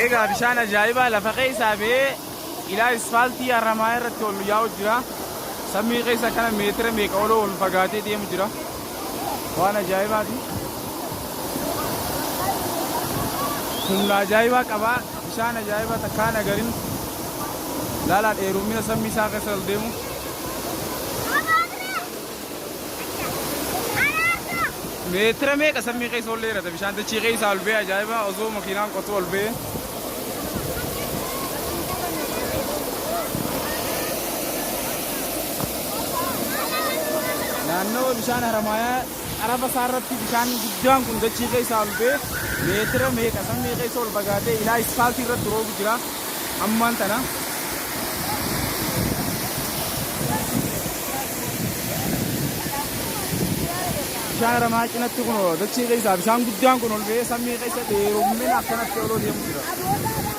Egaa bishaan ajaa'ibaa lafa keessaa ba'ee ilaa isfaaltii haramaa irratti ol yaa'u jira. Samii keessa kana meetira meeqa oloo ol fagaatee deemu jira. Waan ajaa'ibaati. Humna ajaa'ibaa qaba. Bishaan ajaa'ibaa takkaan agarin. Laalaa dheerumina samii isaa keessa ol deemu. Meetira meeqa samii keessa ol dheerata bishaan dachii keessa ol ba'ee ajaa'iba osoo makiinaan qotu ol ba'ee. Naannoo bishaan haramaayaa xarafa isaa irratti bishaan guddaan kun dachii keessa ol ba'ee meetira meeqa samii keessa ol fagaatee ilaa ispaaltii irratti roobu jira ammaan tana. Bishaan haramaa cinatti kun dachii keessaa bishaan guddaan kun ol ba'ee samii keessa dheerummina akkanatti oloo deemu jira.